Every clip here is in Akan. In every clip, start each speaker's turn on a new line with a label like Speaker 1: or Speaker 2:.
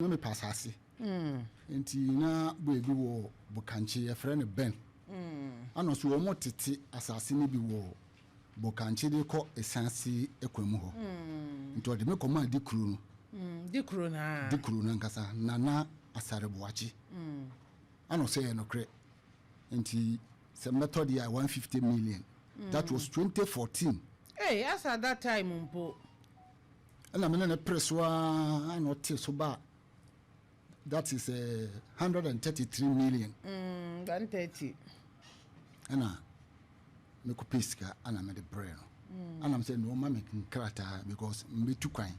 Speaker 1: mepɛ asase. Nti na boy bi wɔ Bokankye, yɛfrɛ no Ben. Ana so wɔn tete asase no bi wɔ Bokankye de kɔ Esanse kwan mu hɔ. Nti ɔde me kɔmaa di kuro no.
Speaker 2: Di kuro no a.
Speaker 1: Di kuro no ankasa, Nana Asare Boakye. Ana ɔsɛ yɛ nokorɛ. Nti sɛ mɛtɔ deɛ a, 150 million. That was 2014.
Speaker 2: Hey, as at that time mpo.
Speaker 1: Ɛna me ne ne pere so ara na ɔte so ba, that is 133 million.
Speaker 2: 130.
Speaker 1: Ɛna mekɔpɛ sika ana mede brɛ no. Ana m sɛ na ɔma me nkrataa because mbɛtu kwan.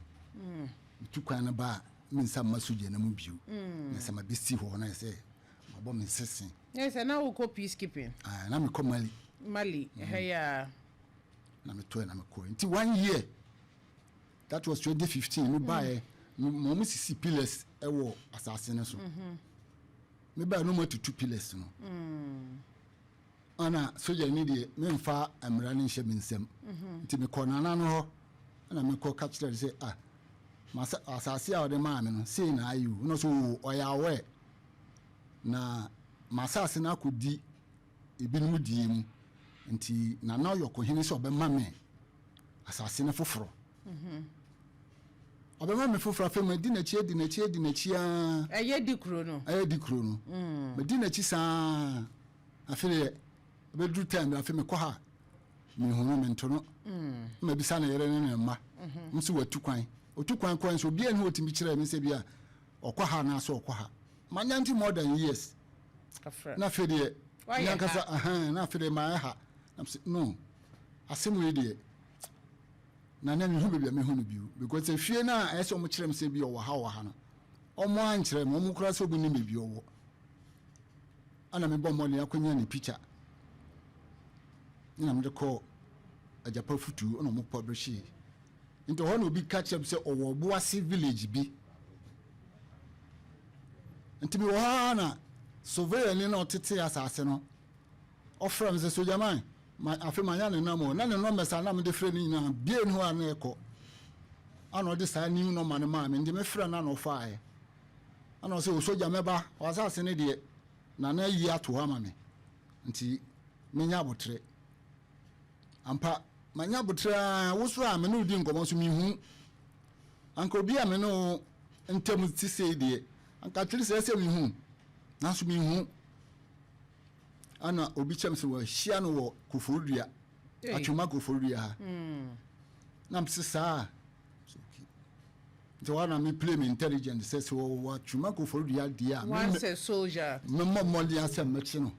Speaker 1: Metu kwan no ba a, me nsa mma sogya no mu bio. Na sɛ mabɛsi hɔ na sɛ mabɔ me nsese.
Speaker 2: Ne sɛ na wokɔ peacekeeping.
Speaker 1: Ah, na mekɔ Mali.
Speaker 2: Mali, ɛhɛ yɛ a.
Speaker 1: Na metɔɛ na mekɔɛ. Nti one year, that was 2015, mebaeɛ ma ɔmo sisi pillars ɛwɔ asase no so. Mebaeɛ no, ɔmo atutu pillars no. Ana sogya ni deɛ, memfa mmara no nhyɛ me nsam. Nti mekɔ nana no hɔ, ɛna mekɔ ka kyerɛ no sɛ, ah, masa asase a ɔde maa me no sei na ayɛ o. Ɛna so ɔyɛ aware na masase no akɔdi ebinom die mu. Nti nana ɔyɛ ɔkɔhene sɛ ɔbɛma me asase no foforɔ. Ɔbɛma me foforɔ. Afei madi n'akyi, adi n'akyi, adi n'akyi aa.
Speaker 2: Ɛyɛ di kuro no.
Speaker 1: Ɛyɛ di kuro no. Madi n'akyi saa. Afei deɛ, ɛbɛduru time bi, afei mekɔ ha, mehu no, mento no. Mabisa ne yere ne ne mma nso, watu kwan. Otu kwan kwan nso, obiara ne hɔ ɔtumi kyerɛ me sɛ bi a ɔkɔ ha anaasɛ ɔkɔ ha. Manyante more than years.
Speaker 2: Kafra.
Speaker 1: Na afei deɛ,
Speaker 2: Wayɛ
Speaker 1: me ankasa
Speaker 2: ha.
Speaker 1: Ahan, na afei deɛ mayɛ ha. Na sɛ no, asɛm wei deɛ, na mehu baabi a mehu no bio because efie no a ɛyɛ sɛ ɔmo kyerɛ me sɛ bi ɔwɔ ha, ɔwɔ ha no, ɔmo ankyerɛ me. Ɔmo koraa sɛ ɔmo nim baabi ɔwɔ. Ana mebɔ mmɔden akɔnya ne picture na mede kɔ Agyapa Futuo na ɔmo publish. Nti hɔ na obi ka kyerɛ me sɛ ɔwɔ Ɔboase village bi. Nti mewɔ hɔ ara na surveyor ni na ɔtete asase no ɔfrɛ me sɛ, "Sogyaman ma." Afei manya ne nam o, na ne numbers a na mede frɛ no nyinaa bie ne hɔ a na ɛkɔ. Ana ɔde saa new number no maa me. Nti mefrɛ no ana ɔfaeɛ, ana ɔsɛ, "O sogya, mɛba w'asase no deɛ, nana ayi ato hɔ ama me, nti menya abotrɛ." Ampa, manya abotrɛ a wo so a me ne wo di nkɔmmɔ so mehu anka obi a me ne wo ntam te sei deɛ, anka kyerɛ sɛ ɛsɛ mehu, nanso mehu. Ana obi kyɛm sɛ wahyia no wɔ Koforidua.
Speaker 2: Hey.
Speaker 1: Atwoma Koforidua ha. Na mese saa. So, okay. Nti hɔ na me play me intelligent sɛ wɔwɔ Atwoma Koforidua deɛ a,
Speaker 2: Once a soldier.
Speaker 1: Memmɔ mmɔden asɛ mɛkye no.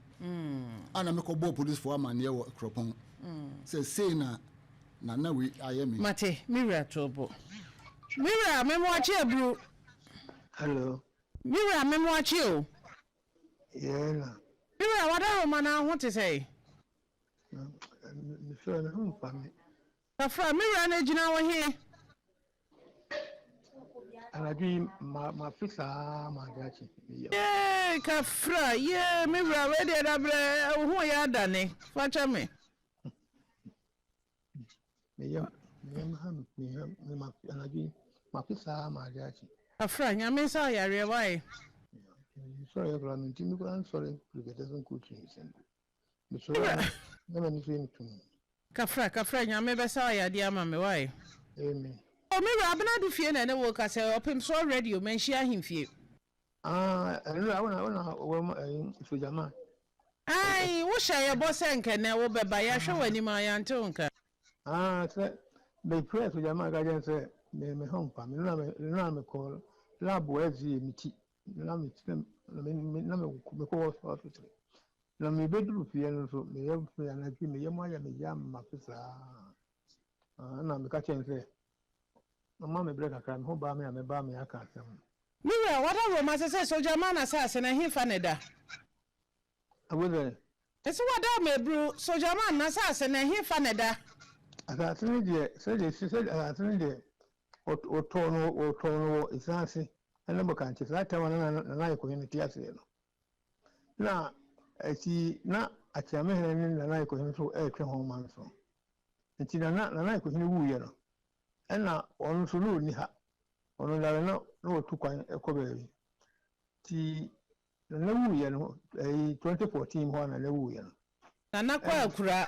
Speaker 1: Ana mekɔbɔɔ policefoɔ amanneɛ wɔ Kuropɔn sɛ sei na nana wei ayɛ me.
Speaker 2: Mate, me wura to bo. Me wura, memoakye aburu.
Speaker 3: Hello.
Speaker 2: Me wura, memoakye o.
Speaker 3: Yeah, na.
Speaker 2: Me wura, wada Roma na ho te sɛ?
Speaker 3: Mesɔre, me ho mfa me.
Speaker 2: Kafra, me wura no gyina wɔ he?
Speaker 3: Anadwo yi ma mafe saa ma ade akye. Meyɛ.
Speaker 2: Yee, kafra, yee, me wura, wei deɛ dabrɛ wo ho yɛ adane. Fakyɛ me.
Speaker 3: Meyɛ ha me me ma anadwo yi mafe saa ma ade akye.
Speaker 2: Kafra, Nyame nsa ɔyareɛ wae.
Speaker 3: Mesɔre yɛ koraa, mentumi koraa nsɔre pirikɛtɛ so nkɔ tiri nsɛm. Mesɔre a na m'ani so yɛ me tum.
Speaker 2: Kafra, kafra, Nyame bɛsa ɔyadeɛ ama me wae.
Speaker 3: Amen.
Speaker 2: O, me wura, Abenado fie na ɛne wo ka sɛ ɔpem soɔ radio manhyia ahemfie.
Speaker 3: Ah, ɛnura wona wɔ ma ɛyi sogyama.
Speaker 2: Ai, wohyɛ yɛbɔ sɛ nkɛnɛ wobɛba, yɛahwɛ w'anim a yɛante wo nka.
Speaker 3: Ah, sɛ mefrɛ sogyama ka kyerɛ sɛ me ho mfa me na mekɔ lab wɔ FDA me ti na me ti na me na me mekɔ hospital na mebɛduru fie no nso, meyɛ anadwo meyɛ mu ayɛ me yam mafe saa. Ah, na meka kyerɛ no sɛ ɔma me berɛ kakra, me ho baa me a mɛbaa me aka asɛm no.
Speaker 2: Me wura, wada Roma sɛ sogyama na asase no ɛhefa ne da?
Speaker 3: Awo sɛ?
Speaker 2: Ɛsɛ wada maburu sogyama na asase no ɛhefa ne da?
Speaker 3: Asase no deɛ, sɛdeɛ si sɛ asase no deɛ, wɔtɔɔ no wɔ Esaase ɛne Bokankye saa tam a na Nana Ayɛkɔhene no te aseɛ no. Na akyi na Akyeamehene ne Nana Ayɛkɔhene nso ɛretwe ho ma nso. Nti Nana Ayɛkɔhene wuiɛ no, ɛna ɔno nso na ɔnni ha. Ɔno yare na na watu kwan kɔ baabi. Nti Nana wuiɛ no, ɛyi 2014 hɔ a Nana wuiɛ no.
Speaker 2: Nana kɔ akura.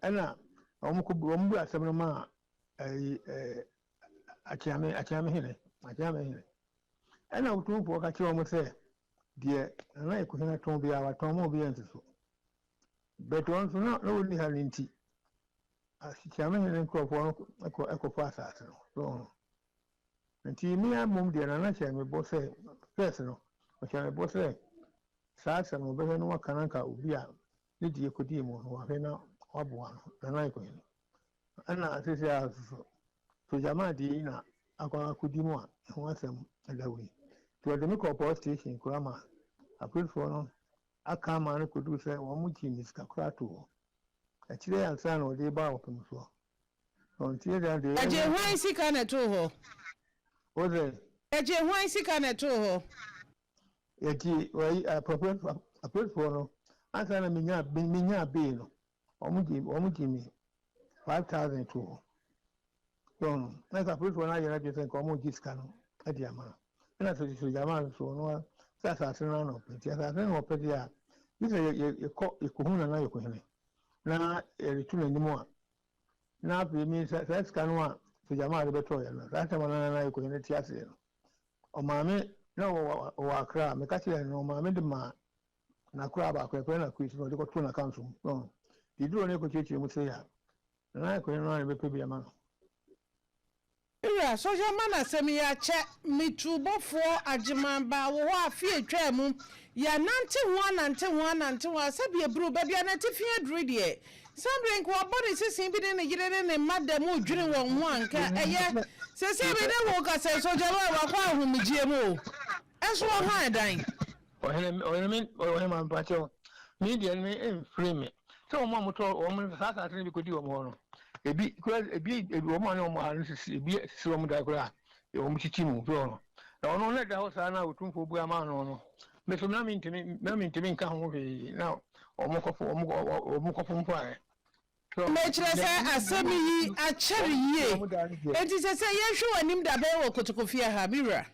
Speaker 3: Ɛna wɔn kɔ wɔn bu asɛm no maa ɛyi ɛɛ Akyeame Akyeame hene Akyeame hene. Ɛna Otumfoɔ ka kyerɛ wɔn sɛ deɛ Nana Ekuhene tɔn biara watɔn ma obiara nsi so. But wɔn nso na na wɔnni ha no nti Akyeame hene nkurɔfoɔ no kɔ ɛkɔfa asase no. So ho. Nti me ara mmom deɛ Nana hyɛɛ me bɔ sɛ first no ɔhyɛɛ me bɔ sɛ saa asɛm no ɔbɛhwɛ na waka na anka obi a ne deɛ kɔdii mu no wahwɛ na waboa no Nana Ekuhene. Ɛna seesei ara nso so, Sogyaman deɛ yi na akɔ akɔdi mu a ɛho asɛm da hɔ yi. Nti wɔde me kɔɔ police station koraa ma apolisifoɔ no aka ama no kɔduru sɛ wɔn gyee me sika koraa too hɔ. Akyire yi ansa na wɔde reba ɔpem soɔ. Na ɔnteɛ deɛ deɛ
Speaker 2: Yɛgyee hwan sika na ɛtoo hɔ?
Speaker 3: Wo sɛ?
Speaker 2: Yɛgyee hwan sika na ɛtoo hɔ?
Speaker 3: Yɛgyee wɔyi apolisifoɔ no ansa na menyaa menyaa bail no. Wɔn gye wɔn gye me 5000 too hɔ. So no, na sɛ apolisifoɔ no ayɛ n'adwene sɛ nka wɔn regye sika no de ama no. Ɛna sɛ sogyaman no so ɔno sɛ asase no ano ɔpɛ nti asase no ɔpɛ deɛ a gye sɛ yɛkɔ yɛkɔhu Nana Yokohene na yɛde to n'anim a na afei mi saa sika no a sogyaman de bɛtɔɔ yɛ no saa ntɛm a na Nana Yokohene te aseɛ no ɔmaame na ɔwɔ Accra meka kyerɛ no ɔmaame de maa N'akoraa baako, yɛfrɛ no Akwesi, na ɔde kɔtoo n'akanso mu. So ho? Nti eduru hɔ na yɛkɔkyerɛkyerɛ mu sei a, Nana Akwesi no ara na ɛbɛpɛ bi ama no.
Speaker 2: Me wura, sɔhwɛ ma no asɛm yi akyɛ. Me tuubɔfoɔ Agyeman baa wo hɔ afe a ɛtwaa mu. Yɛanante ho anante ho anante ho a, sɛdeɛ ɛburu baabi a n'atifi aduru deɛ, saa berɛ yi nka wabɔ ne sese bi ne ne yere ne ne mma da mu redwene wɔn ho a, nka ɛyɛ. Seesei me ne wo rekasa yi, Sogyaman, wakɔ ahomegyeɛ mu o. Nso wɔhan dan.
Speaker 3: Ɔhene, ɔhene me, ɔhene ma mpakyɛw, me deɛ me mfiri me sɛ wɔn a wɔtɔ wɔn saa asase no bi kɔdi wɔn hɔ no, ebi kura ebi ebi wɔn a ne wɔn ha no sisi ebi sisi wɔn dan koraa wɔn titi mu so no na ɔno na ɛda hɔ saa na otumfoɔ bu ama no no me so na mentumi na mentumi nka ho hwee na wɔn kɔfo wɔn wɔn kɔfo mpo ayɛ.
Speaker 2: Mekyerɛ sɛ asɛm yi akyɛre yie, enti sɛ sɛ yɛnhwɛ w'anim da bɛn wɔ Kotokofie ha, me wura?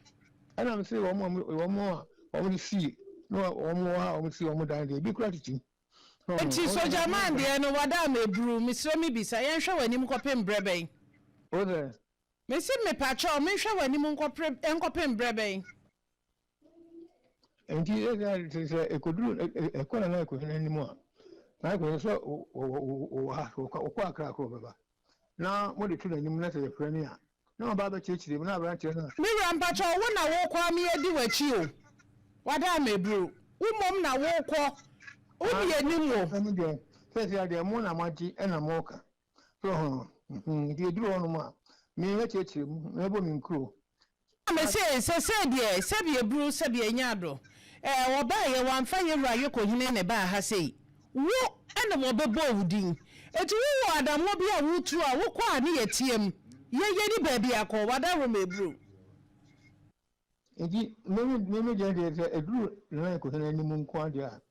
Speaker 3: Ɛna mese wɔn a wɔn a wɔn sii na wɔn wɔ ha a wɔn si wɔn dan deɛ ebi kura tete mu.
Speaker 2: Enti Sogyaman deɛ no wada ama eburu, mesrɛ me bisa, yɛnhwɛ w'anim nkɔpem berɛ bɛn?
Speaker 3: Wo sɛ?
Speaker 2: Mese mepakyɛw, menhwɛ w'anim nkɔpem berɛ bɛn?
Speaker 3: Enti sɛ sɛ ɛkɔduru ɛkɔ Nana Akuhene anim a, Nana Akuhene sɛ ɔwɔ ha, ɔkɔ Accra korɔ ɔbɛba. Na mode to n'anim na sɛ yɛfrɛ me a, na waba abɛkyerɛkyerɛ mu na aberanteɛ no a.
Speaker 2: Me wura mpakyɛw wo na wokɔ a me adi w'akyi o, wada ama aburu, wo mmom na wokɔ, wo ne yɛnim wo.
Speaker 3: Asɛm deɛ, seesei ara deɛ mo na moagye na moka. So ho? Nti ɛduru hɔnom a, me mɛkyerɛkyerɛ mu, mɛbɔ me nkuro.
Speaker 2: Na mese, Sesei deɛ, sɛbi aburu, sɛbi anya ado. Ɛɛ, wɔbaeɛ, wɔamfa yɛn wura Yokohene na ɛbaa ha sei. Wo na wɔbɛbɔɔ wo din. Enti wowɔ adammɔ bi a woretu a, wokɔ a ne yɛteam. Yɛ, yɛnni baabi akɔ, w'adaworoma aburu.
Speaker 3: Enti me, me, me deɛ deɛ, sɛ ɛduru Nana Yokohene anim nko ara deɛ a,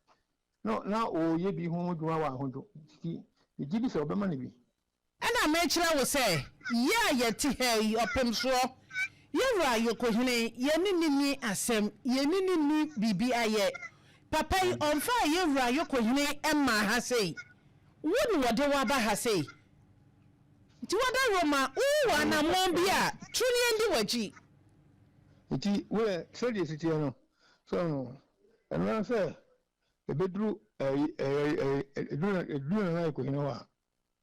Speaker 3: na, na ɔreyɛ bi ho adwuma wɔ ahodwo. Nti, megye di sɛ ɔbɛma no bi.
Speaker 2: Ɛna mekyerɛ wo sɛ, yɛ a yɛte ha yi, ɔpemsoɔ, yɛ wura Yokohene, yɛne no nni asɛm, yɛne no nni biribi ayɛ. Papa yi, ɔmfaa yɛ wura Yokohene mmaa ha sei. Wo na wɔde wo aba ha sei. Nti w'adaworoma, wowɔ anammɔn bi a, tu na yɛndi w'akyi.
Speaker 3: Nti woyɛ sɛdeɛ ɛsi teɛ no, so ho, ɛno ara sɛ ɛbɛduru ɛyi, ɛyi, ɛyi, ɛduru Nana Yokohene hɔ a,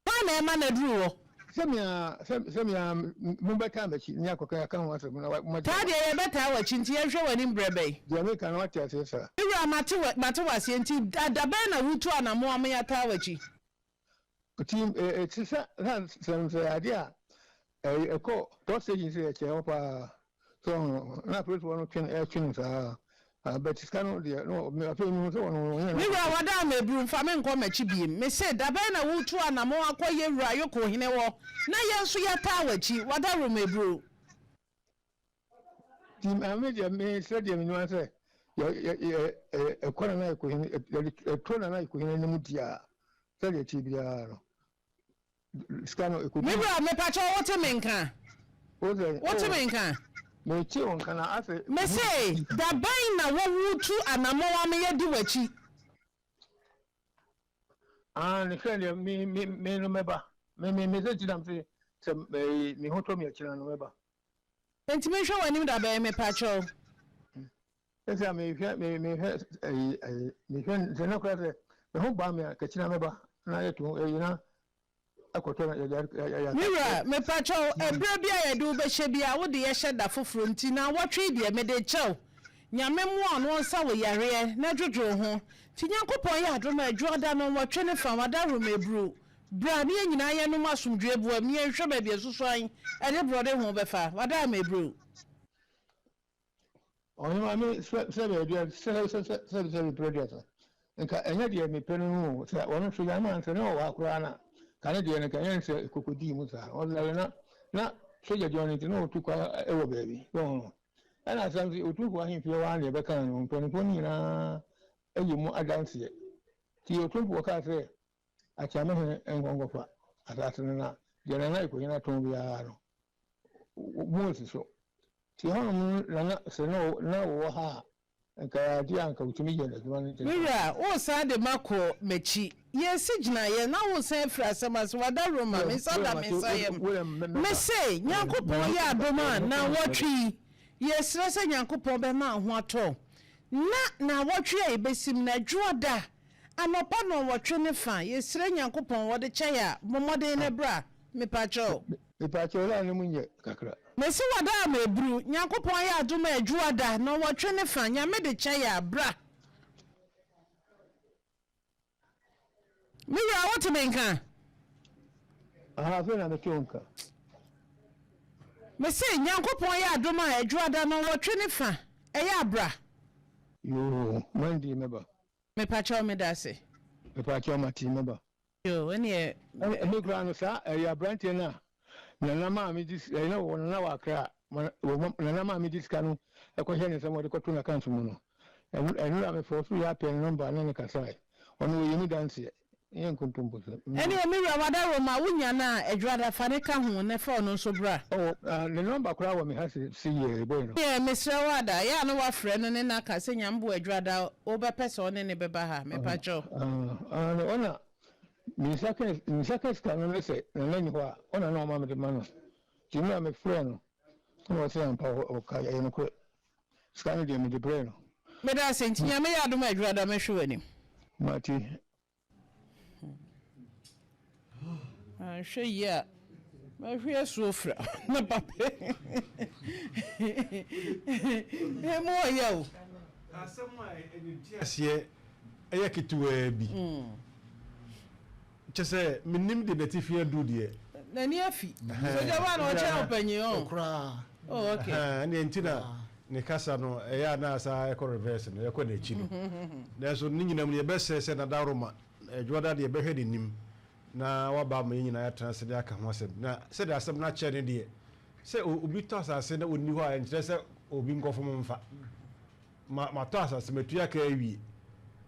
Speaker 2: Hwan na ɛma no aduru hɔ?
Speaker 3: Sɛ me ara, sɛ, sɛ me ara, mobɛtaa m'akyi ne akɔka aka ho asɛm na moate.
Speaker 2: Taa deɛ yɛbɛtaa w'akyi nti yɛnhwɛ w'anim berɛ bɛn?
Speaker 3: Deɛ meka no woate aseɛ saa?
Speaker 2: Me wura, mate wɔ, mate wo aseɛ nti da, da bɛn na wotu anamoa ma yɛataa w'akyi?
Speaker 3: Nti, ɛ, ɛte sɛ, sɛ, sɛ adeɛ a, ɛ, ɛkɔ police station sɛ ɛkyɛ hɔ paa. So ɔho na apolisifoɔ no twe ɛtwe no saa ah but sika no deɛ no afei mehu sɛ ɔno ɔnyɛ
Speaker 2: Me wura wada a maburu mfa me nkɔ m'akyi biem mese dabɛn na woretu anamɔn akɔ yɛ wura Yoko hene hɔ na yɛn nso yɛataa w'akyi wada wɔ maburu.
Speaker 3: Nti maame deɛ me sɛ deɛ menim ara sɛ yɛ yɛ yɛ ɛkɔ nana Yoko hene yɛde ɛto nana Yoko hene anim di a sɛdeɛ ɛteɛ biara no.
Speaker 2: Me wura mepakyɛw wote me nka? Wote me nka?
Speaker 3: Mete wo nka na ase.
Speaker 2: Mese, da bɛn na wo woretu anammɔn ama yɛadi w'akyi?
Speaker 3: Ah, ne hwɛ deɛ me me me no mɛba. Me me me sɛ ti nam se sɛ ɛyi me ho tɔ me akyina no mɛba.
Speaker 2: Enti menhwɛ w'anim da bɛn mepakyɛw?
Speaker 3: Sɛ a mehwɛ me mehwɛ ɛyi ɛyi mehwɛ sɛ na kora sɛ me ho ba me a kakyina mɛba na yɛto ɛyi na
Speaker 2: Me wura, mepakyɛw, ɛberɛ bi a yɛde wo bɛhyɛ biara, wode yɛ hyɛ da foforɔ nti, naawɔtwe yi deɛ, mede rekyɛ wo. Nyame mmoa wo na ɔnsa wo yareɛ, na dwodwo wo ho. Nti Nyankopɔn yɛ adom a, Adwuada no, nwɔtwe ne fa, w'adahoro aburu. Bra na yɛn nyinaa yɛnnom asomdwoeɛ boam na yɛnhwɛ baabi a susuan ne borɔde ho bɛfa. W'adahoro aburu.
Speaker 3: Ɔhema me sɛ sɛ baabi a sɛ sɛ sɛ sɛ sɛ mepere aduasa nka ɛnyɛ deɛ mepɛ no no o sɛ ɔno nso yɛn ama sɛ na ɔwɔ ha koraa na ka ne deɛ no nka ɛnyɛ sɛ kɔkɔdii mu saa ɔdare na na sogya gyɔn no nti na ɔtu kwa wɔ baabi so ɛna asɛm sɛ ɔtumfoɔ ahemfie hɔ ara na yɛbɛka no mpanimfoɔ no nyinaa ayi mu adanseɛ nti ɔtumfoɔ kaa sɛ Akyeame hene nkɔ nkɔfa asase no na deɛ Nana Ekohene atɔn biara no mu nsi so. Nti hɔnom no Nana sɛ na na wɔwɔ ha a nka ɛyɛ adeɛ a nka wɔtumi yɛ n'adwuma no
Speaker 2: Me wura, woresan de makɔ m'akyi. Yɛresi gyinaeɛ na woresan afiri asɛm ase. W'adaworoma, me nsa da me nsa yam. Mese, Nyankopɔn yɛ adom a, nnawɔtwe yi, yɛresrɛ sɛ Nyankopɔn bɛma wo ho atɔ wo. Na nnawɔtwe a yɛbɛsim no, Adwoada, Anɔpa nnɔnwɔtwe ne fa, yɛsrɛ Nyankopɔn wɔde kyɛ yɛ a, bɔ mmɔden na bra, mepakyɛw.
Speaker 3: Mepakyɛw line no mu nyɛ kakra.
Speaker 2: Mese wada a meburu, Nyankopɔn ayɛ adom a Adwuada, nnɔnwɔtwe ne fa, Nyame de kyɛ yɛ a, bra. Me wura wote me nka?
Speaker 3: Aha, afei na mete wo nka.
Speaker 2: Mese Nyankopɔn yɛ adom a Adwuada, nnɔnwɔtwe ne fa, ɛyɛ a bra.
Speaker 3: Yoo, Monday mɛba.
Speaker 2: Mepakyɛw medase.
Speaker 3: Mepakyɛw mate mɛba.
Speaker 2: Yoo ɛneɛ.
Speaker 3: Me koraa no saa ɛyɛ abranteɛ no a nana maa me di ɛyɛ na wɔ nana wɔ akra nana maa me di sika no ɛkɔhyɛ ne nsam ɔde kɔto n'account mu no ɛno ɛno na me fɔ so yɛ apɛ ne nɔmba ne ne kasae ɔno ɔyɛ mu danseɛ Ɛnyɛ nkontomposɛm.
Speaker 2: Ɛneɛ me wura w'adaworoma wo nya no a Adwuada fa no ka ho na fa ɔno nso bra.
Speaker 3: Oh ne number koraa wɔ me ha se se yɛ boy no.
Speaker 2: Ɛneɛ mesrɛ wo Ada ɛyɛ a na w'afrɛ no ne no aka sɛ Nyame boa Adwuada wo bɛpɛ sɛ ɔne no bɛba ha mepakyɛw.
Speaker 3: Ah ah ɔna me nsa ka me nsa ka sika no ne sɛ Nana nni hɔ a ɔna na ɔma mede ma no nti me a me frɛ no ɛna ɔse ampa ɔka ɛyɛ nokorɛ sika no deɛ mede brɛɛ no.
Speaker 2: Medase nti Nyame yɛ adom a Adwuada mɛhwɛ w'anim.
Speaker 3: Mate.
Speaker 2: Anhwɛ yie a, mɛhwe asuo fra na papa emu ɔyɛ o.
Speaker 4: Asɛm a ne nteaseɛ yɛ ketewaa bi. Kyɛ sɛ mennim deɛ n'atifi aduru deɛ.
Speaker 2: N'ani afi. Sogya ba na ɔkyɛn ɔpanyin ɔ.
Speaker 1: Koraa.
Speaker 2: Oh okay.
Speaker 4: Ɛnneɛ nti na ne kasa no ɛyɛ a na asa ɛkɔ reverse no, ɛkɔ n'akyi no. Nanso ne nyinaa mu no yɛbɛsrɛ sɛ Nadaworoma, Adwoada deɛ bɛhwɛ n'anim na waba ama yɛn nyinaa yɛatena ase de aka ho asɛm. Na sɛdeɛ asɛm no akyɛ no deɛ, sɛ obi tɔ asase na ɔnni hɔ a ɛnkyerɛ sɛ obi nkɔfom mfa. Ma matɔ asase matua ka awie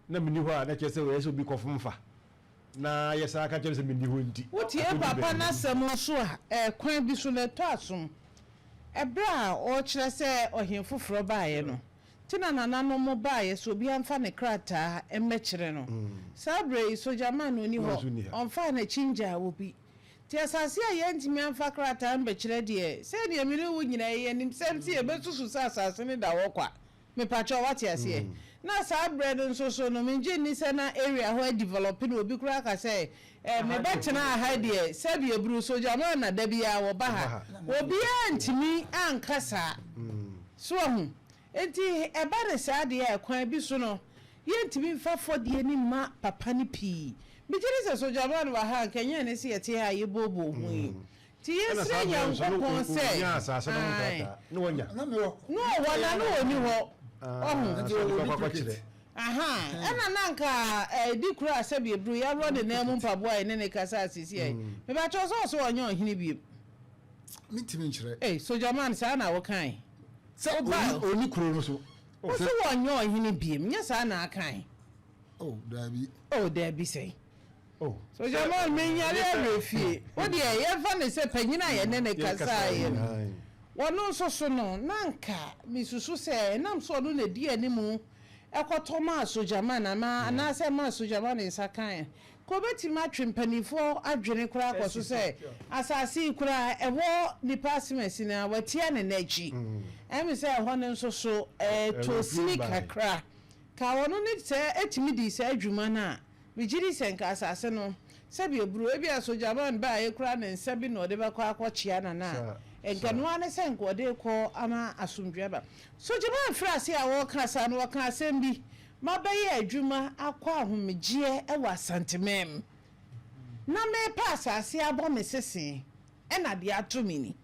Speaker 4: na menni hɔ a na ɛkyerɛ sɛ ɛyɛ sɛ obi kɔfom fa. Na yɛsan ka kyerɛ no sɛ menni hɔ nti,
Speaker 2: Wotie
Speaker 4: akɔdu
Speaker 2: papa
Speaker 4: baabi.
Speaker 2: no asɛm nso a, ɛkwan bi so no, ɛtɔ asom. Ɛberɛ a ɔrekyerɛ sɛ ɔhene foforɔ baeɛ no, nti na nananom baeɛ sɛ obiara mfa ne krataa mmɛkyerɛ no. Saa berɛ yi, sogyaman no ɔnni hɔ, ɔmfaa n'akyi ngyaa obi. Nti asase a yɛantumi amfa krataa ambɛkyerɛ deɛ, sɛdeɛ me ne wo nyinaa yɛnim sɛ nti yɛbɛsusu sɛ asase no da hɔ kwa. Mepakyɛw, wate aseɛ? Na saa berɛ no nso so no, mengye nni sɛ na area hɔ adevelɔpe na obi koraa ka sɛ, eh, mebɛtenaa ha deɛ, sɛbi aburu sogyaman na da biara wɔba ha. Obiara antumi anka saa. So wahu? Enti ɛba no saa deɛ a, kwan bi so no, yɛntumi mfa fɔdie no mma papa no pii. Megye di sɛ sogyaman wɔ ha a, anka ɛnyɛ ɛnnɛ sɛ yɛte ha a yɛbooboo ho yi. Nti
Speaker 4: Ɛna
Speaker 2: yɛnsrɛ
Speaker 4: saa berɛ nso no
Speaker 2: Nyankopɔn sɛ,
Speaker 4: ɔnyaa asase no ho
Speaker 2: ae,
Speaker 4: nkrataa. Na wanya.
Speaker 1: Na mewɔ.
Speaker 2: Na ɔwɔ na na ɔnni hɔ. Wahu?
Speaker 4: Ah,
Speaker 1: Nti
Speaker 4: sɛ ɔde
Speaker 1: ɔwɔ
Speaker 4: kɔ akɔkyerɛ.
Speaker 1: duplicate.
Speaker 2: Aha, ɛna na anka ɛdi koro a sɛbi eburu yɛaworɔ ne nan mu mpaboa a yɛne no kasa a seesei yi. Mepakyɛw sɛ ɔse ɔnyɛ ɔhene biom.
Speaker 1: Mentumi nkyerɛ.
Speaker 2: Ei, Sogyaman, saa na wokae?
Speaker 1: Sɛ
Speaker 2: Wobae.
Speaker 1: ɔnni ɔnni kuro no so.
Speaker 2: Wose wɔnyɛ ɔhene biom, nyɛ saa na akae?
Speaker 1: Oh, daabi.
Speaker 2: Oh, daabi sɛn?
Speaker 4: Oh,
Speaker 2: So Jamal, menyare awerɛ fie. Wo deɛ, yɛmfa no sɛ panyin a yɛne no kasaeɛ no. Ɔno nso so no, na anka mesusu sɛ ɛnam sɛ ɔno na ɛdi anim kɔtɔ maa Sogyaman anaa anaasɛ ɛmaa Sogyaman nsa kae a, nka ɔbɛtumi atwe mpanimfoɔ adwene koraa akɔ so sɛ asase yi koraa ɛwɔ nipa asemasi no a watia ne nan akyi. Ɛyɛ me sɛ ɛhɔ no nso so ɛtɔɔ sini kakra. Ka ɔno ne sɛ ɛtumi dii saa dwuma no a, Megye di sɛ nka asase no, sɛbi aburo, ebia sogyaman ba a ekura ne nsa bi na ɔde bɛkɔ akɔkyea Nana a, nka ɛno ara ne sɛ nka ɔde rekɔ ama asomdwoe aba. Sogyaman firii ase a ɔreka saa no, ɔkaa asɛm bi, Mabɛyɛ adwuma akɔ ahomegyeɛ wɔ Asanteman mu, na merepɛ asase abɔ me sese, ɛna deɛ ato me ni.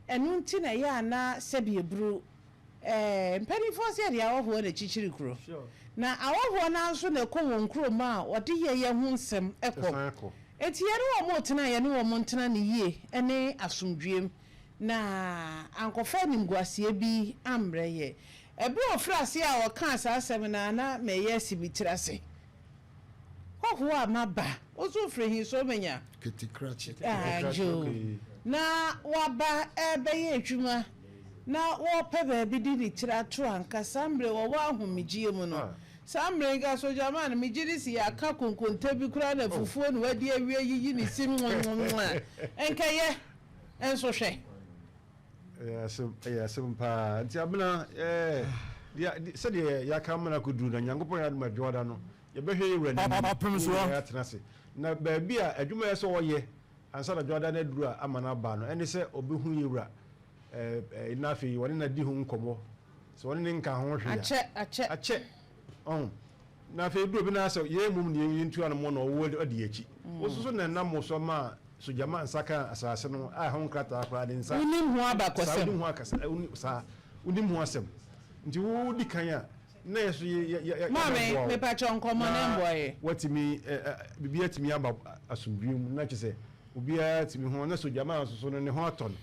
Speaker 2: Ɛno nti na ɛyɛ a na sɛbi aburo Ɛɛ, mpanimfoɔ sɛ yɛde ahɔhoɔ na ɛkyikyiri kuro. Na ahɔhoɔ no ara nso na ɛkɔ wɔn kurom a wɔde yɛyɛ ho nsɛm kɔ. Enti yɛne wɔn retena a, yɛne wɔn ntena no yie ne asomdwoeɛ mu, na ankɔfa animguaseɛ bi ammrɛ yɛn. Ɛberɛ a ɔfirii aseɛ a ɔkaa saa asɛm no ara, na mereyɛ asi me tiri ase. Hɔhoɔ a maba, wo nso wofiri he so manya?
Speaker 1: Ketekrakye.
Speaker 2: Ajo, na waba rebɛyɛ adwuma na wɔrepɛ baabi de ne tiri ato anka saa mmerɛ wɔwɔ ahomegyeɛ mu no. Saa mmerɛ yi nka sogyaman no megye di se yɛaka konkonte bi koraa na fufuo na wadi awie ayiyi ne se nwonwonwo a, nka ɛyɛ. Nso hwɛ.
Speaker 4: Ɛyɛ asɛm, ɛyɛ asɛm paa. Nti Abena, ɛɛ, deɛ, sɛdeɛ yɛaka amena akɔduru na Nyankopɔn yɛ adom a Dwoada no, yɛbɛhwɛ yɛn Wura no anim,
Speaker 5: Ɔpem
Speaker 4: ne
Speaker 5: soɔ.
Speaker 4: nyinaa atena ase. Na baabi a adwuma a ɛsɛ sɛ ɔyɛ ansa na Dwoada no aduru a ama no aba no, ɛne sɛ ɔbɛhu yɛn Wura, ɛɛ, ɛɛ, na afei ɔne no adi ho nkɔmmɔ. Sɛ ɔne no nka ho hwee a,
Speaker 2: Akyɛ, akyɛ.
Speaker 4: akyɛ. Ɔho. Na afei edu obi na sɛ yɛn mmom na yɛntu anammɔn na ɔwɔ adi yɛn akyi. Wo nso so na ɛnam wo so maa Sogyama nsa kaa asase no a ɛho nkrataa koraa ne nsa.
Speaker 2: Wonim ho
Speaker 4: Saa,
Speaker 2: abakɔsɛm.
Speaker 4: wonim ho akasa, wonim, saa, wonim ho asɛm. Nti wodi kan a, na yɛn nso yɛ, yɛ, yɛ,
Speaker 2: Maame,
Speaker 4: yɛbɛboa wo.
Speaker 2: mepakyɛw nkɔmmɔ no
Speaker 4: Na
Speaker 2: mboa yɛ.
Speaker 4: watumi, ɛ, ɛ, biribi atumi aba asomdwoe mu, na kyerɛ sɛ obiara atumi ho, na Sogyama nso so no, ne ho atɔ no.